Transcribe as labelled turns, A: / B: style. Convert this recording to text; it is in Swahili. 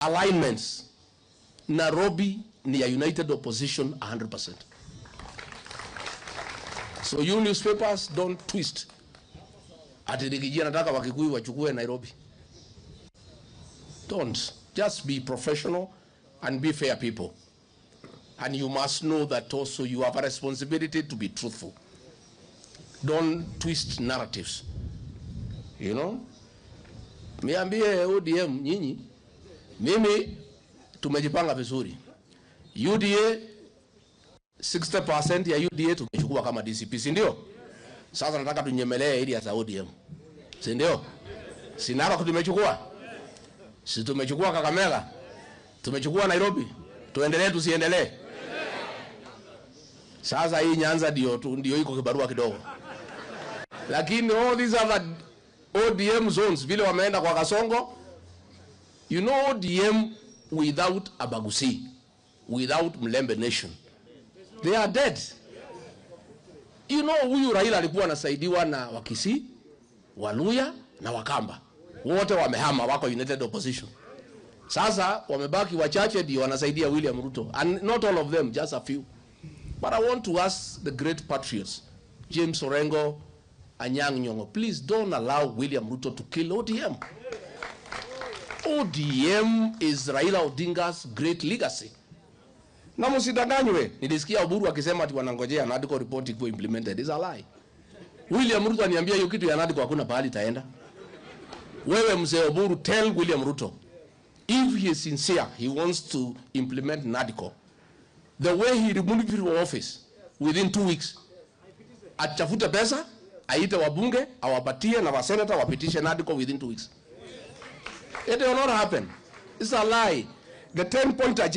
A: Alignments. Nairobi ni ya United Opposition 100%. So you newspapers, don't twist. Ati Riggy G anataka Wakikuyu wachukue Nairobi. Don't. Just be professional and be fair people. And you must know that also you have a responsibility to be truthful. Don't twist narratives. You know? Niambie ODM nyinyi, mimi tumejipanga vizuri. UDA, 60% ya UDA tumechukua kama DCP, si ndio? Sasa nataka tunyemelee area za ODM. Si ndio? Si Narok tumechukua? Si tumechukua Kakamega? Tumechukua Nairobi? Tuendelee tusiendelee? Sasa hii Nyanza ndio tu ndio iko kibarua kidogo. Lakini all these other ODM zones, vile wameenda kwa Kasongo, ODM without Abagusii, without Mulembe Nation, they are dead. Huyu Raila alikuwa anasaidiwa na Wakisii, Waluya na Wakamba. Wote wamehama, wako United Opposition. Sasa wamebaki wachache ndio wanasaidia William Ruto. And not all of them, just a few. But I want to ask the great patriots, James Orengo, Anyang' Nyong'o, please don't allow William Ruto to kill ODM. ODM is Raila Odinga's great legacy. Na msidanganywe, nilisikia Oburu akisema ati wanangojea NADCO report ikuwe implemented. It's a lie. William Ruto aniambia hiyo kitu ya NADCO hakuna pahali itaenda. Wewe mzee Oburu, tell William Ruto, if he is sincere, he wants to implement NADCO, the way he removed from office within 2 weeks, atafute pesa, aite wabunge, awapatie na wasenata wapitishe NADCO within 2 weeks. It will not happen. It's a lie. The 10-point agenda